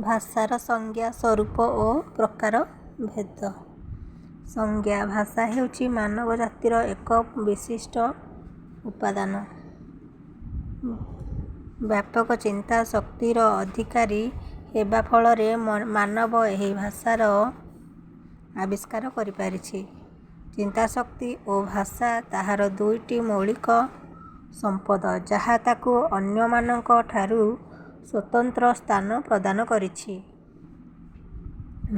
ଭାଷାର ସଂଜ୍ଞା, ସ୍ୱରୂପ ଓ ପ୍ରକାରଭେଦ। ସଂଜ୍ଞା: ଭାଷା ହେଉଛି ମାନବ ଜାତିର ଏକ ବିଶିଷ୍ଟ ଉପାଦାନ। ବ୍ୟାପକ ଚିନ୍ତା ଶକ୍ତିର ଅଧିକାରୀ ହେବା ଫଳରେ ମାନବ ଏହି ଭାଷାର ଆବିଷ୍କାର କରିପାରିଛି। ଚିନ୍ତାଶକ୍ତି ଓ ଭାଷା ତାହାର ଦୁଇଟି ମୌଳିକ ସମ୍ପଦ, ଯାହା ତାକୁ ଅନ୍ୟମାନଙ୍କ ଠାରୁ ସ୍ୱତନ୍ତ୍ର ସ୍ଥାନ ପ୍ରଦାନ କରିଛି।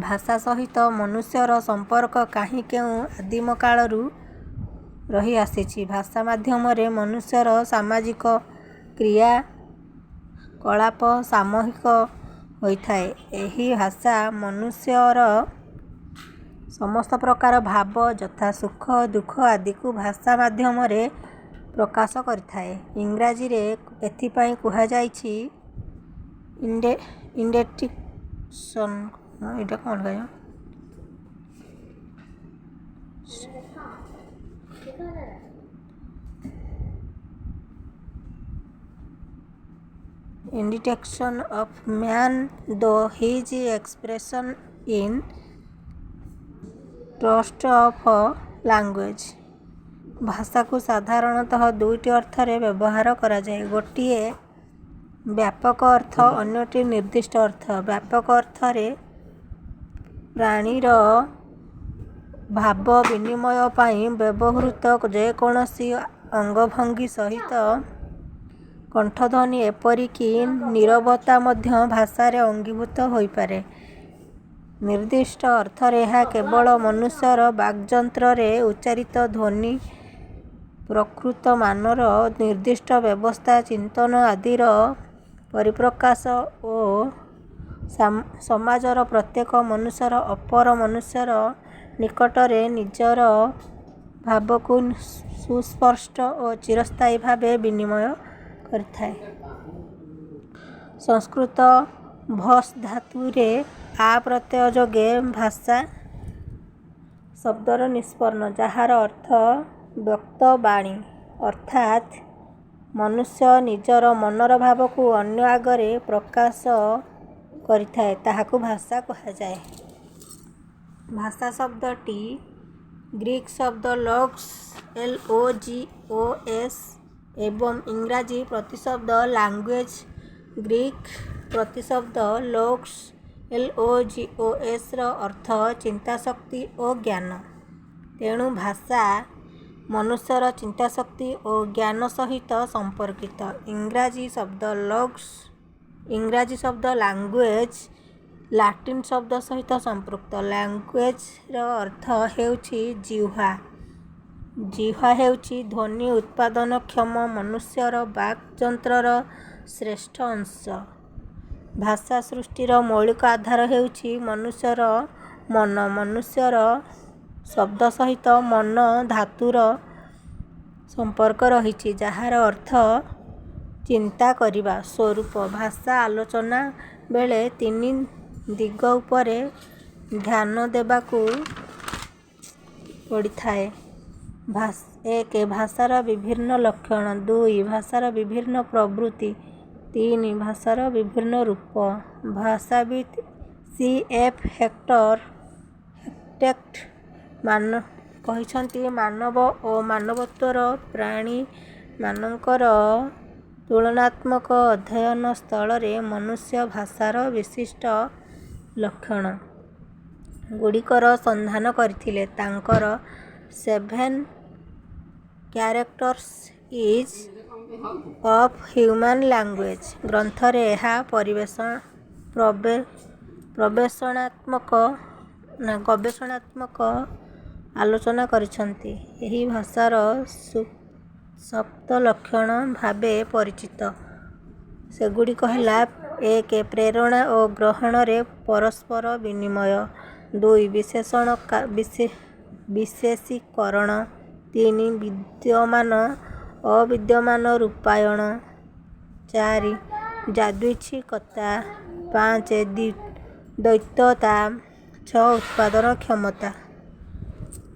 ଭାଷା ସହିତ ମନୁଷ୍ୟର ସମ୍ପର୍କ କାହିଁ କେଉଁ ଆଦିମ କାଳରୁ ରହିଆସିଛି। ଭାଷା ମାଧ୍ୟମରେ ମନୁଷ୍ୟର ସାମାଜିକ କ୍ରିୟାକଳାପ ସାମୂହିକ ହୋଇଥାଏ। ଏହି ଭାଷା ମନୁଷ୍ୟର ସମସ୍ତ ପ୍ରକାର ଭାବ, ଯଥା ସୁଖ, ଦୁଃଖ ଆଦିକୁ ଭାଷା ମାଧ୍ୟମରେ ପ୍ରକାଶ କରିଥାଏ। ଇଂରାଜୀରେ ଏଥିପାଇଁ କୁହାଯାଇଛି indication of man through his expression in terms of language। ଭାଷାକୁ ସାଧାରଣତଃ ଦୁଇଟି ଅର୍ଥରେ ବ୍ୟବହାର କରାଯାଏ। ଗୋଟିଏ ବ୍ୟାପକ ଅର୍ଥ, ଅନ୍ୟଟି ନିର୍ଦ୍ଦିଷ୍ଟ ଅର୍ଥ। ବ୍ୟାପକ ଅର୍ଥରେ ପ୍ରାଣୀର ଭାବ ବିନିମୟ ପାଇଁ ବ୍ୟବହୃତ ଯେକୌଣସି ଅଙ୍ଗଭଙ୍ଗୀ ସହିତ କଣ୍ଠଧ୍ୱନି, ଏପରିକି ନୀରବତା ମଧ୍ୟ ଭାଷାରେ ଅଙ୍ଗୀଭୂତ ହୋଇପାରେ। ନିର୍ଦ୍ଦିଷ୍ଟ ଅର୍ଥରେ ଏହା କେବଳ ମନୁଷ୍ୟର ବାଗ୍ଯନ୍ତ୍ରରେ ଉଚ୍ଚାରିତ ଧ୍ୱନି, ପ୍ରକୃତମାନର ନିର୍ଦ୍ଦିଷ୍ଟ ବ୍ୟବସ୍ଥା, ଚିନ୍ତନ ଆଦିର ପରିପ୍ରକାଶ ଓ ସମାଜର ପ୍ରତ୍ୟେକ ମନୁଷ୍ୟ ଅପର ମନୁଷ୍ୟର ନିକଟରେ ନିଜର ଭାବକୁ ସୁସ୍ପଷ୍ଟ ଓ ଚିରସ୍ଥାୟୀ ଭାବେ ବିନିମୟ କରିଥାଏ। ସଂସ୍କୃତ ଭଷ୍ ଧାତୁରେ ଆ ପ୍ରତ୍ୟୟ ଯୋଗେ ଭାଷା ଶବ୍ଦର ନିଷ୍ପନ୍ନ, ଯାହାର ଅର୍ଥ ବ୍ୟକ୍ତ ବାଣୀ। ଅର୍ଥାତ୍ ମନୁଷ୍ୟ ନିଜର ମନର ଭାବକୁ ଅନ୍ୟ ଆଗରେ ପ୍ରକାଶ କରିଥାଏ, ତାହାକୁ ଭାଷା କୁହାଯାଏ। ଭାଷା ଶବ୍ଦଟି ଗ୍ରୀକ୍ ଶବ୍ଦ ଲୋଗସ୍ LOGOS ଏବଂ ଇଂରାଜୀ ପ୍ରତିଶବ୍ଦ ଲାଙ୍ଗୁଏଜ୍ ଗ୍ରୀକ୍ ପ୍ରତିଶବ୍ଦ ଲୋଗସ୍ LOGOS ର ଅର୍ଥ ଚିନ୍ତାଶକ୍ତି ଓ ଜ୍ଞାନ। ତେଣୁ ଭାଷା ମନୁଷ୍ୟର ଚିନ୍ତାଶକ୍ତି ଓ ଜ୍ଞାନ ସହିତ ସମ୍ପର୍କିତ। ଇଂରାଜୀ ଶବ୍ଦ ଲାଙ୍ଗୁଏଜ୍ ଲାଟିନ୍ ଶବ୍ଦ ସହିତ ସମ୍ପୃକ୍ତ। ଲାଙ୍ଗୁଏଜ୍‌ର ଅର୍ଥ ହେଉଛି ଜିହ୍ୱା। ଜିହ୍ୱା ହେଉଛି ଧ୍ୱନି ଉତ୍ପାଦନକ୍ଷମ ମନୁଷ୍ୟର ବାକ୍ ଯନ୍ତ୍ରର ଶ୍ରେଷ୍ଠ ଅଂଶ। ଭାଷା ସୃଷ୍ଟିର ମୌଳିକ ଆଧାର ହେଉଛି ମନୁଷ୍ୟର ମନ। ମନୁଷ୍ୟ ଶବ୍ଦ ସହିତ ମନ ଧାତୁର ସମ୍ପର୍କ ରହିଛି, ଯାହାର ଅର୍ଥ ଚିନ୍ତା କରିବା। ସ୍ୱରୂପ: ଭାଷା ଆଲୋଚନା ବେଳେ ତିନି ଦିଗ ଉପରେ ଧ୍ୟାନ ଦେବାକୁ ପଡ଼ିଥାଏ। 1. ଭାଷାର ବିଭିନ୍ନ ଲକ୍ଷଣ। 2. ଭାଷାର ବିଭିନ୍ନ ପ୍ରବୃତ୍ତି। 3. ଭାଷାର ବିଭିନ୍ନ ରୂପ। ଭାଷାବିତ୍ ସି. ଏଫ୍. ହେକ୍ଟର କହିଛନ୍ତି, ମାନବ ଓ ମାନବୋତ୍ତର ପ୍ରାଣୀମାନଙ୍କର ତୁଳନାତ୍ମକ ଅଧ୍ୟୟନ ସ୍ଥଳରେ ମନୁଷ୍ୟ ଭାଷାର ବିଶିଷ୍ଟ ଲକ୍ଷଣ ଗୁଡ଼ିକର ସନ୍ଧାନ କରିଥିଲେ। ତାଙ୍କର seven characteristics of human language ଗ୍ରନ୍ଥରେ ଏହା ଗବେଷଣାତ୍ମକ ଆଲୋଚନା କରିଛନ୍ତି। ଏହି ଭାଷାର ସପ୍ତଲକ୍ଷଣ ଭାବେ ପରିଚିତ। ସେଗୁଡ଼ିକ ହେଲା: 1. ପ୍ରେରଣ ଓ ଗ୍ରହଣରେ ପରସ୍ପର ବିନିମୟ। 2. ବିଶେଷୀକରଣ। 3. ବିଦ୍ୟମାନ ଅବିଦ୍ୟମାନ ରୂପାୟନ। 4. ଯାଦୃଚ୍ଛିକତା। 5. ଦ୍ୱୈତତା। 6. ଉତ୍ପାଦନ କ୍ଷମତା।